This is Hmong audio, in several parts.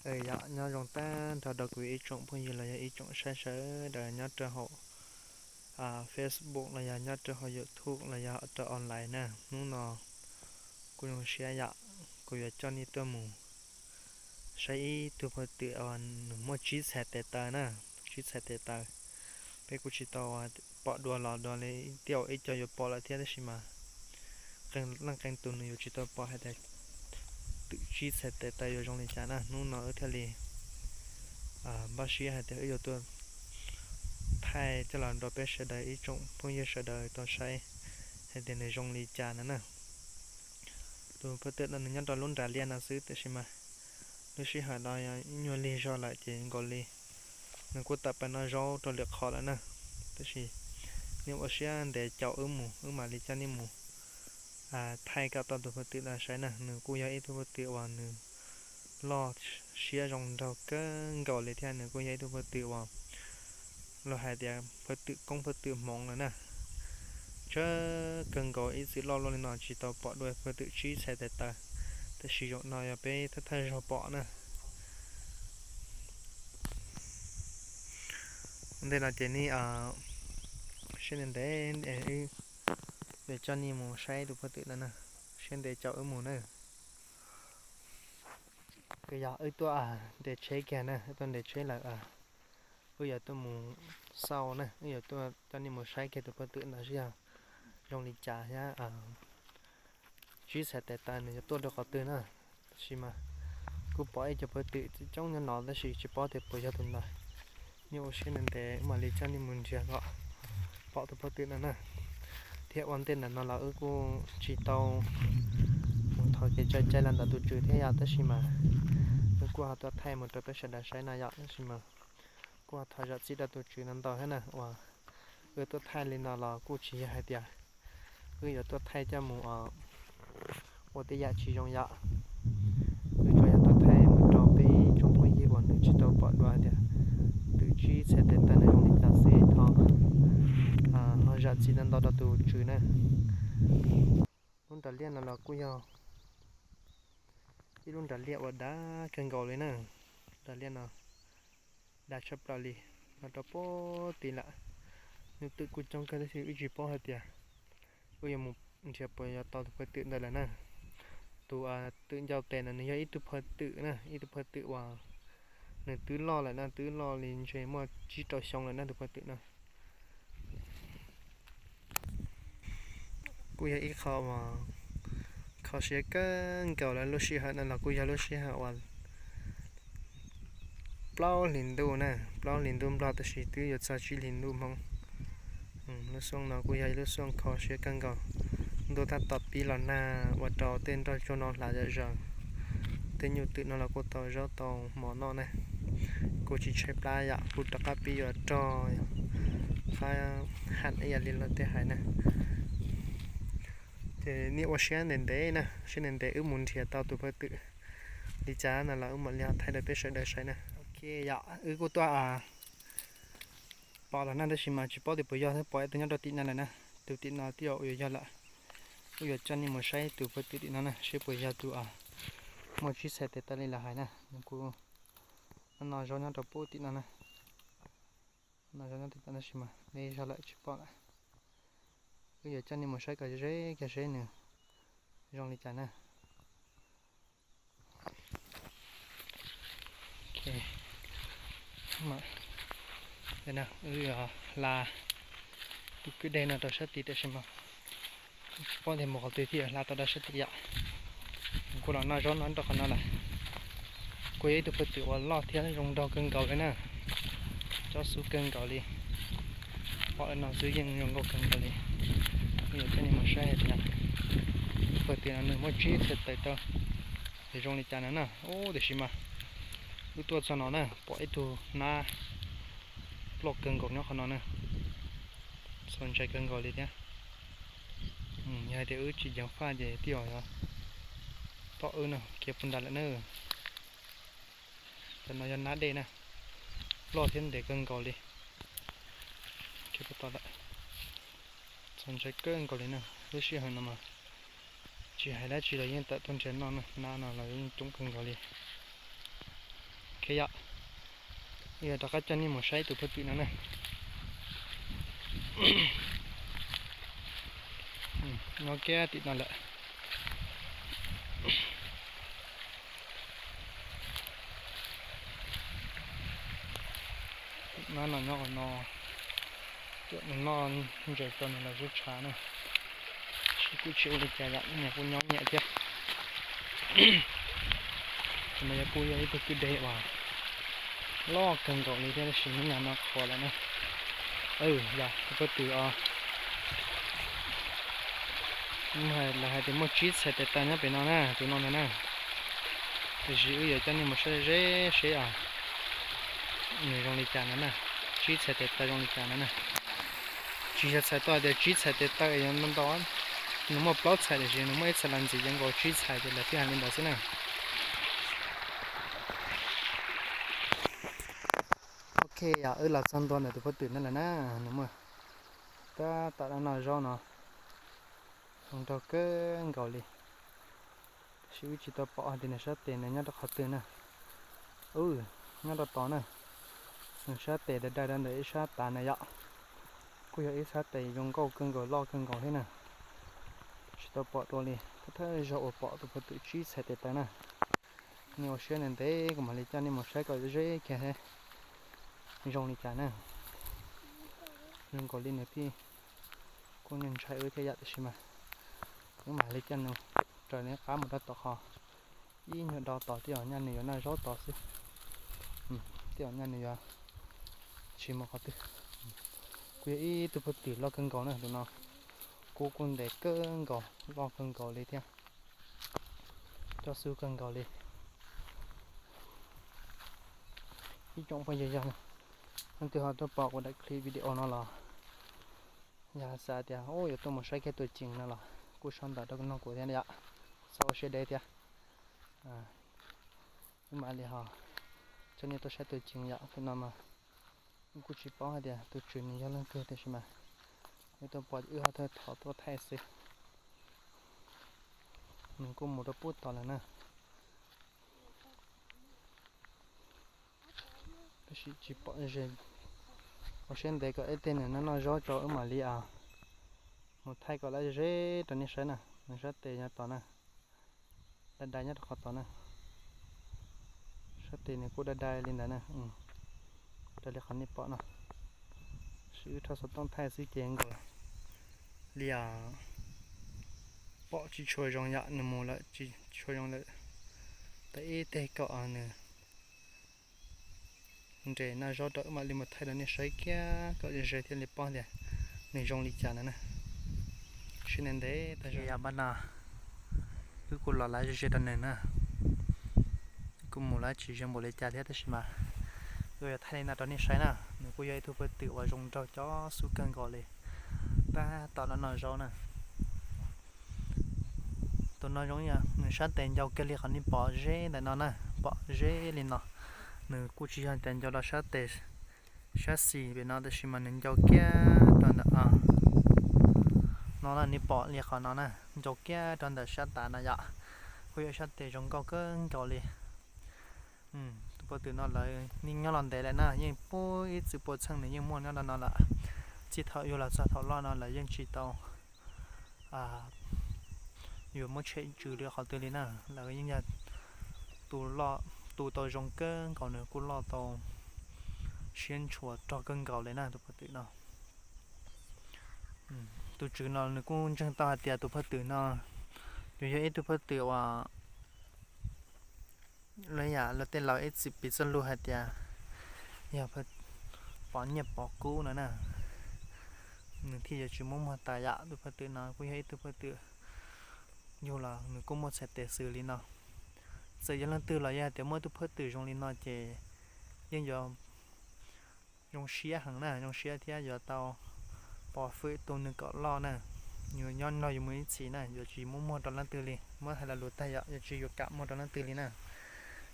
Yom, nyob zoo tag nrho rau kuv ib tsoom phooj ywg los yog ib tsoom saib sawv daws nyob rau hauv Facebook los yog nyob rau hauv YouTube los yog rau online na. Hnub no kuv zoo siab yom, kuv yuav coj nej tuaj mus saib ib tug pawg twm uas nws muaj tsib txhais tes taw na, tsib txhais tes taw. Peb kuj tsis tau pom dua los dua li, tej zaum ib co yuav pom lawm thiab tab sis mas leej qee tus nws yuav tsis tau pom hais tias twm tsib txhais tes taw yuav zoo li cas na. Hnub no wb thiaj li npaj siab hais tias wb yuav tuaj thaij coj los rau peb sawv daws ib tsoom phooj ywg sawv daws tau saib hais tias nws zoo li cas no na. Tus pawg twm no nws nyob rau lub nram liaj no xwb tab sis mas lub sij hawm no yog ib nyuag lig zog lawm ces nkaus li nws kuj tawm pais noj zaub rau lwm qhov lawm na. Tab sis nej ua siab ntev caum wb mus, wb mam li coj nej mus thaij kom tau tus pawg twm no saib na. Nws kuj yog ib tug pawg twm uas nws loj siab zoo nraug kawg nkaus li thiab nws kuj yog ib tug pawg twm uas luag hais tias pawg twm koob pawg twm hmoov lawm na. Tsawg kawg nkaus ib txwm loj luaj li no tsis tau pom dua pawg twm tsib txhais tes taw, tab sis zaum no yog peb thawj thawj zaug pom na. Ua ntej no ces nej siab ntev ntev, wb yuav coj nej mus saib tus pawg twm no na, siab ntev caum wb mus na. Yog wb tuaj nres tsheb kiag na, wb tuaj nres tsheb lawm, wb yuav tuaj mus xauj na, wb yuav tuaj coj nej mus saib kiag tus pawg twm ntawd seb yog zoo li cas thiab tsib txhais tes taw nws yuav tuaj rau qhov twg na. Tab sis mas kuj pom ib co pawg twm coob nyob no tab sis tsis paub tias puas yog tus ntawd. Nej ua siab ntev ntev mam li coj nej mus nrhiav kom pom tus pawg twm no na. Thiab ua ntej ntawm no los wb kuj tsis tau mus thov kev tso cai los ntawm tus tswv thiab yom, tab sis mas wb kuj ho tuaj thaij mus rau peb sawv daws saib no yom, tab sis mas kuj ho thov zam txim rau tus tswv no ntau thiab na. Uas wb tuaj thaij li no los kuj tsis yog hais tias wb yuav tuaj thaij coj mus ua tej yam tsis zoo yom. Wb tsuas yog tuaj thaij mus rau peb tsoom phooj ywg uas nws tsis tau pom dua tias twm tsib txhais tes taw nws zoo li cas xwb, thov ho zam txim ntau ntau rau tus tswv na. Lub nram liaj no los kuj yog ib lub nram liaj uas dav kawg nkaus li na. Nram liaj no dav tshaj plaws li, los rau pem tid lawm. Hnub twm kuj coob kawg tab sis wb tsis paub hais tias wb yuav mus nrhiav puas yuav tau tus pawg twm ntawd lawm na. Tus twm ncau tes no nws yog ib tug pawg twm na, ib tug pawg twm uas nws twb loj lawm na, twb loj li ntshe muaj tsib rau xyoo lawm na tus pawg twm no. Kuj yog ib qho uas kho siab kawg nkaus lawm, lub sij hawm no los kuj yog lub sij hawm uas plaub hlis ntuj na, plaub hlis ntuj Nplog tab sis twb yuav txog tsib hlis ntuj Hmoob. Lub xyoo no kuj yog ib lub xyoo kho siab kawg nkaus. Ntuj tab tom pib los nag ua rau tej nroj tsuag no hlav zom zaws. Tej nyuj twm no los kuj tau zaub tau mov noj na. Kuj tsis tshaib plab yom, kuj rov qab pib yuav rog qab ham ib yam li luag tej hais na. Ces nej ua siab ntev ntev na, siab ntev ntev wb mus nrhiav tau tus pawg twm li cas no los wb mam li ho thaij rau peb sawv daws saib na. Ok, yom, wb kuj tuaj pom los na tab sis mas tsis paub tias puas yog thiab, pom ib tug nyob rau tim no lawm na. Tus tim no twb yog uas yuav yog lawm. Wb yuav coj nej mus saib tus pawg twm tim no na seb puas yog tus muaj tsib txhais tes taw li lawv hais na. Nws kuj noj zaub nyob rau pem tim no na. Noj zaub nyob tim no tab sis mas deb zog lawm tsis pom lawm. Wb yuav coj nej mus saib kom ze kiag seb nws zoo li cas na. Wb hla tus kwj deg no rau sab tid tab sis mas tsis paub tias mus qhov twg thiaj hla tau rau sab tid yom. Kuj los noj zaub no rau qhov no lawm. Kuj yog ib tug pawg twm uas loj thiab zoo nraug kawg nkaus li na. Cob xub kawg nkaus li. Pom li no xwb yeej zoo nkauj kawg nkaus li. Wb yuav coj nej mus saib hais tias tus pawg twm no nws muaj tsib txhais tes taw es zoo li cas no na. Ub, tiam sis mas wb tuaj txog no na pom ib tug nab ploj kawg nkaus nyob qhov no na. Txaus ntshai kawg nkaus li thiab. Yog hais tias wb tsis ceev faj ces twb yog tom wb no khiav puag nram lawm na. Cov no yog nab dej na, loj thiab ntev kawg nkaus li. Khiav puag tom lawm. Txaus ntshai kawg nkaus li na, lub sij hawm no mas tsis hais dab tsi los yeej tawm tuaj nrhiav noj na, nab no los yeej coob kawg nkaus li. Yog, yog rov qab coj nej mus saib tus phaj twm no na. Nyob kiag tim no lawm. Nab no nyob qhov no, noj ntses rau nws los zeb tshav na. Tab sis kuj tsis ua li cas yom, nws kuj nyob nyiam thiab. Tus no yog kuj yog ib tug kwj deg uas loj kawg nkaus li thiab, tab sis hnub no qhuav lawm na. Yog tus phaj twm os, lawv hais tias muaj tsib txhais tes taw nyob pem no na, tus no ntag na. Tiam sis wb yuav coj nej mus saib ze seb os, nws zoo li cas no na, tsib txhais tes taw zoo li cas no na. Tsis yog txhais tau hais tias tsib txhais tes taw, yog ntau ntau, nws muaj plaub txhais tiam sis nws muaj ib txhais los ntxiv yuav nkaus tsib txhais ces lawv thiaj hais li ntawd xwb na. Ok, yog wb los txog ntua ntawm tus phaj twm no lawm na, nws muaj tab tom noj zaub no, zoo nraug kawg nkaus li. Tab sis wb tsis tau pom hais tias nws sab tes nws nyob rau qhov twg na. Nyob rau tod na, nws sab tes daim daim rau ntawm ib sab tav na yom. Kuj yog ib sab tes zoo nkauj kawg nkaus loj kawg nkaus thiab na. Tsis tau pom dua li, thawj thawj zaug uas pom tus phaj twm tsib txhais tes taw na. Nej ua siab ntev ntev kuv mam li coj nej mus saib kom ze kiag thiab zoo li cas na. Zoo nkaus li nws thiaj kuj ntshai wb thiab yom, tab sis mas wb mam li coj nws raws li qab mus rau tom qhov ib nyuag do tod, tej zaum nyaj nws yuav noj zaub tod xwb. Tej zaum nyaj nws yuav tsis mus qhov twg. Kuj yog ib tug phaj twm loj kawg nkaus na tus no, kub kuj ntev kawg nkaus, loj kawg nkaus li thiab, coj xub kawg nkaus li. Ib tsoom phooj ywg, yog leej twg ho tuaj pom kuv daim clip video no los yog xav tias yuav tuaj mus saib kiag tus ceev no los kuj sau ntawv rau nrog kuv thiab yom, txhob ua siab deb thiab. Wb mam li ho coj nej tuaj saib tus ceev yom. Tus no mas kuj tsis paub hais tias tus tswv nws yog leej twg, tab sis mas wb tuaj pom wb ho thov tuaj thaij xwb. Nws kuj mus rau pub tod lawm na. Tab sis tsis pom ze, ua siab ntev kom ib teg nws noj noj zaub tso wb mam li mus thaij kom lawv ze rau nej saib na. Nws sab tes nyob tod na, dai dai nyob rau qhov tod na. Sab tes nws kuj dai dai li ntawd na, raws li qhov nej pom no. Tab sis wb rho xov tooj thaij xwb ces nkaus li pom tsis tshua zoo yom, nws mus lawm tsis tshua zoo lawm. Tau ib teg kom nws nres noj zaub rau wb mam li mus thaij rau nej saib kiag kom ze thiaj li paub tias nws zoo li cas no na. Siab ntev ntev tas zog yam npab no, wb kuj los lawv ze ze rau nws na. Kuj mus lawv tsis zoo npaum li cas thiab tab sis mas wb yuav thaij li no rau nej saib na. Nws kuj yog ib tug pawg twm uas zoo nraug cov xub kawg nkaus li, tab tom los noj zaub na. Tus no zoo yam nws sab tes ncau kiag li qhov nej pom ze ntawm no na, pom ze li no. Nws kuj tsis yog tias ncau rau sab tes sab xis pem no tab sis mas nws ncau kiag rau ntawm no na, nej pom li qhov no na, ncau kiag rau ntawm sab tav no yom. Kuj yog sab tes zoo nkauj kawg nkaus li. Tus pawg twm no lawv yeej nyob los ntev lawm na, yeej pub ib txwm puas txheej nws yeej muaj nyob rau no lawm. Txij thaum yug los txog thaum loj no lawv yeej tsis tau yuav muab tshem tswv li qhov twg li na. Lawv yeej yog tus loj, tus tau zoo kawg nkaus, nws kuj loj tau siab ntshua rog kawg nkaus li na tus pawg twm no. Tus tswv no nws kuj ntseeg tau hais tias tus pawg twm no yuav yog ib tug pawg twm uas lawv yam lawv tej laus ib txwm piv txoj lus hais tias yog pov nyiaj pov kub no na, nws thiaj yuav tsis muab muag tas yom. Tus pawg twm no kuj yog ib tug pawg twm yug los nws kuj muaj txhais tes xws li no. Txawm yog leej twg los yog hais tias muaj ib tug pawg twm zoo li no ces yeej yuav zoo siab heev na, zoo siab thiab yuav tau pov hwm tu nws kom loj na. Nws nyob nrog yus mus ib txhis na, yuav tsis muab muag rau leej twg li, muab hais lo lus tag yom, yuav tsis yuav kam muag rau leej twg li na.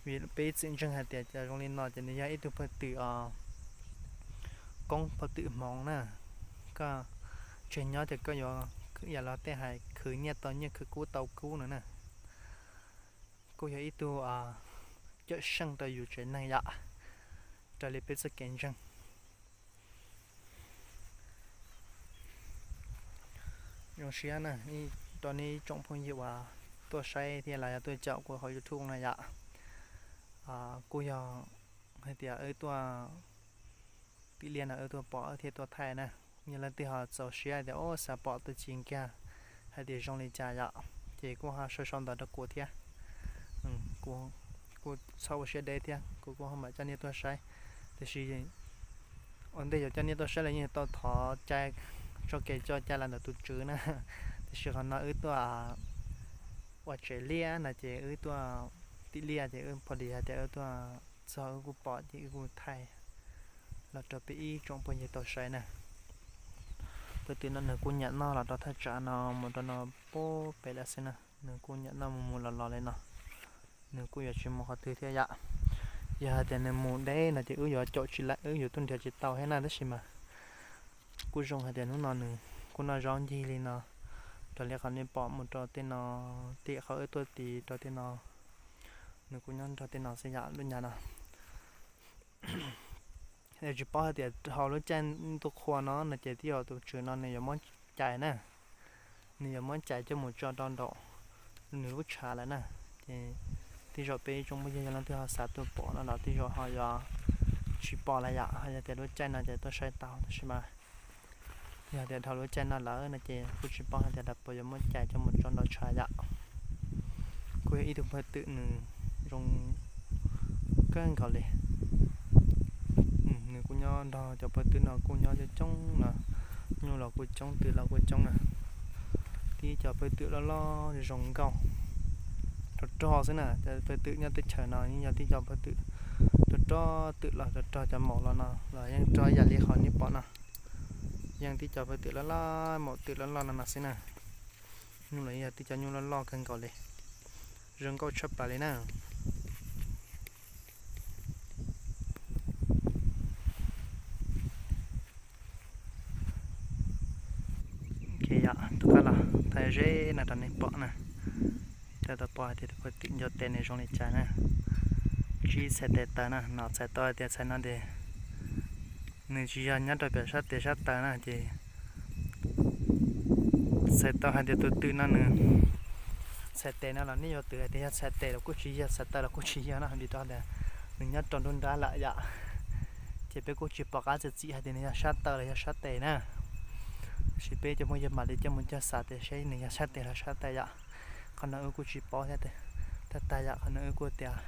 Vim peb ib txwm ntseeg hais tias cov zoo li no ces nws yog ib tug pawg twm os, koob pawg twm hmoov na. Koj tseg nyob ces koj yuav, yam lawv tej hais khwv nyiaj tau nyiaj, khwv kub tau kub no na. Kuj yog ib tug cawm seej rau yus tsev neeg yom, raws li peb txoj kev ntseeg. Zoo siab na, rau nej ib tsoom phooj ywg uas tuaj saib thiab los yog tuaj caum kuv hauv YouTube no yom. Kuj yog hais tias wb tuaj, tim liaj no wb tuaj pom wb thiaj tuaj thaij na. Yog leej twg ho txaus siab tias xav pom tuaj tsis nkag hais tias zoo li cas yom, ces kuj ho sau sau ntawv rau kuv thiab. Kuv kuj txhob ua siab deb thiab, kuv kuj ho mam coj nej tuaj saib. Tiam sis ua ntej yuav coj nej tuaj saib los yeej tau thov cai, tso kev cai los ntawm tus tswv na. Tiam sis qhov no wb tuaj ua tsev liaj no ces wb tuaj tim liaj ces wb pom li hais tias wb tuaj txog wb kuj pom ces wb kuj thaij los rau peb ib tsoom phooj ywg tau saib na. Peb twm no nws kuj nyam noj los rau thaj tsam no mus rau no pub pem lawm xwb na, nws kuj nyam noj mus mus los los li no. Nws kuj yuav tsis mus qhov twg thiab yom. Yog hais tias nws mus deb no ces wb yuav caum tsis lawm, wb yuav tuaj nrhiav tsis tau thiab na, tab sis mas kuj zoo hais tias hnub no nws kuj noj zaub ncig li no, raws li qhov nej pom mus rau tej no, tim qhov wb tuaj tiv rau tej no, nws kuj nyob nrog tej no xwb yom, lub nyam no. Tsis paub hais tias dhau lub caij ntuj qhua no no ces twb yog tus tswv no nws yuav muab cais na, nws yuav muab cais coj mus tso rau nraum nws lub tshav lawm na. Ces tej zaum peb ib tsoom phooj ywg yog leej twg ho xav tuaj pom no los tej zaum ho yuav tsis pom lawm yom, ho yog tias lub caij no ces tuaj saib tau, tab sis mas yog tias dhau lub caij no lawm no ces kuj tsis paub hais tias lawv puas yuav muab cais coj mus tso nraum tshav yom. Kuj yog ib tug pawg twm nws zoo kawg nkaus li. Nws kuj nyob nrog cov pawg twm no kuj nyob coob coob no, nyuj los kuj coob, twm los kuj coob na. Tib cov pawg twm loj loj zoo nkauj rog rog xwb na, cov pawg twm nyob teb chaws no yeej yog tib cov pawg twm rog rog, twm los rog rog, cov maum los no los yeej rog ib yam li qhov nej pom no. Yeej tib cov pawg twm loj loj, maum twm loj loj no no xwb na. Nyuj los yog tib cov nyuj loj loj kawg nkaus li, zoo nkauj tshaj plaws li na. Yog tom qab los thaij zeb no rau nej pom na, rau tau pom hais tias tus pawg twm ncau tes nws zoo li cas na. Tsib txhais tes taw na, no txhais tau hais tias txhais no ces nws tsis yog nyob rau pem sab tes sab taw na ces txhais tau hais tias tus twm no nws txhais tes no los nej yuav twv hais tias yog txhais tes los kuj tsis yog, txhais taw los kuj tsis yog no, vim rau tias nws nyob rau nruab nrab lawm yom. Ces peb kuj tsis pom qab txi txiv hais tias nws yog sab taw los yog sab tes na. Tab sis peb cov phooj ywg mam li coj mus cog xav tias seb nws yog sab tes los sab taw yom. Qhov no wb kuj tsis paub thiab, tag tag yom, qhov no wb kuj tias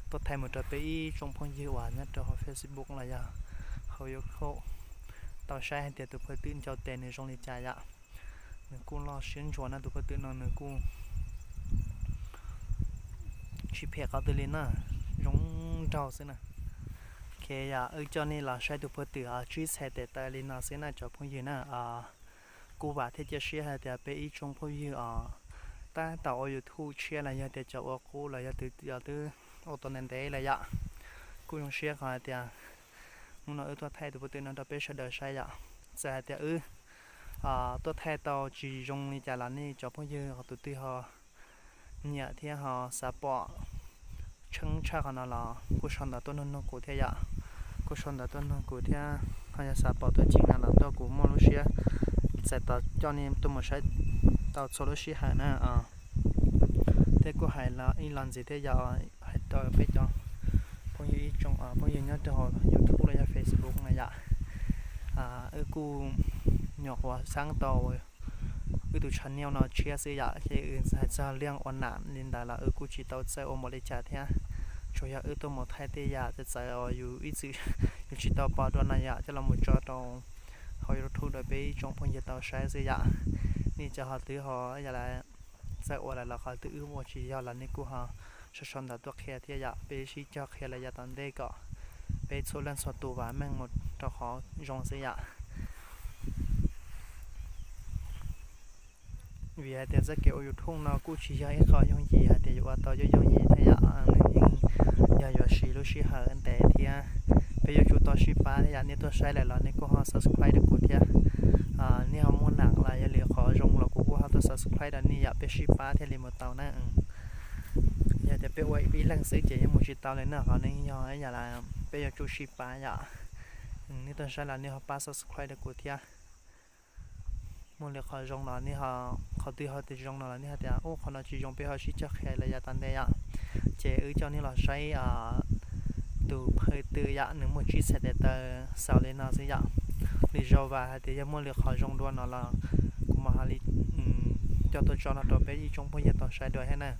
tuaj thaij mus rau peb ib tsoom phooj ywg uas nyob rau hauv Facebook los yog hauv YouTube tau saib hais tias tus pawg twm ncau tes nws zoo li cas yom. Nws kuj loj siab ntsuas na, tus pawg twm no nws kuj tsis phem qhov twg li na, zoo nraug xwb na. Ok, yog wb coj nej los saib tus pawg twm tsib txhais tes taw li no xwb na cov phooj ywg na. Kuj vam thiab cia siab hais tias peb ib tsoom phooj ywg os tab tom ua YouTube tshiab los yog tias cov ua qub los yog twb ua tau ntev ntev lawm yom. Kuj zoo siab qhov hais tias hnub no wb tuaj thaij tus pawg twm no rau peb sawv daws saib yom. Txawm hais tias wb tuaj thaij tau tsis zoo li cas los nej cov phooj ywg ho tus twg ho nyiam thiab ho xav pom tsheej tshaj qhov no los kuj sau ntawv tuaj nug nug kuv thiab yom. Kuj sau ntawv tuaj nug kuv thiab, ho yog xav pom tuaj tsev no los tuaj, kuv muaj lub siab txais tos coj nej tuaj mus saib tau txhua lub sij hawm na. Thiab kuj hais ib los ntxiv thiab yog hais rau peb cov phooj ywg ib tsoom phooj ywg nyob rau hauv YouTube los yog Facebook na yom. Wb kuj nyuam qhuav xaab tau wb tus channel no tshiab xwb yom, ces wb hais txog liaj ua nam li ntawd los wb kuj tsis tau txawj ua npaum li cas thiab. Tsuas yog wb tuaj mus thaij tej yam txawv txawv uas yus ib txwm yus tsis tau pom dua no yom, coj los mus tso rau hauv YouTube rau peb ib tsoom phooj ywg tau saib xwb yom. Nej cov ho twb ho yam li txawj ua lawm los qhov twg wb ua tsis yog los nej kuj ho sau sau ntawv tuaj qhia thiab yom, peb sib cog qhia los yav tom ntej kom peb txhua leej txhua tus vam meej mus rau qhov zoo xwb yom. Vim hais tias txoj kev ua YouTube no kuj tsis yog ib qho yooj yim hais tias yuav ua tau yooj yooj yim thiab yom, nws yeej yog yuav siv lub sij hawm ntev thiab peb yuav tsum tau sib pab thiab yom. Nej tuaj saib lawm los nej kuj ho subscribe rau kuv thiab. Nej ho muaj nam los yog li qhov zoo los kuv kuj ho tuaj subscribe rau nej yom, peb sib pab thiaj li mus tau na. Tias peb ua ib leeg xwb ces yeej mus tsis tau li na, qhov no yog ib yam li peb yuav tsum sib pab yom. Nej tuaj saib los nej ho pab subscribe rau kuv thiab. Muaj li qhov zoo no nej ho, qhov twg ho tsis zoo no los nej ho tias ub qhov no tsis zoo peb ho sib cog qhia los yav tom ntej yom. Ces wb coj nej los saib tus phaj twm yom, nws muaj tsib txhais tes taw xaus li no xwb yom. Li zoo vam hais tias yog muaj li qhov zoo dua no los kuv mam ho li coj tuaj tso no rau peb ib tsoom phooj ywg tau saib dua thiab na.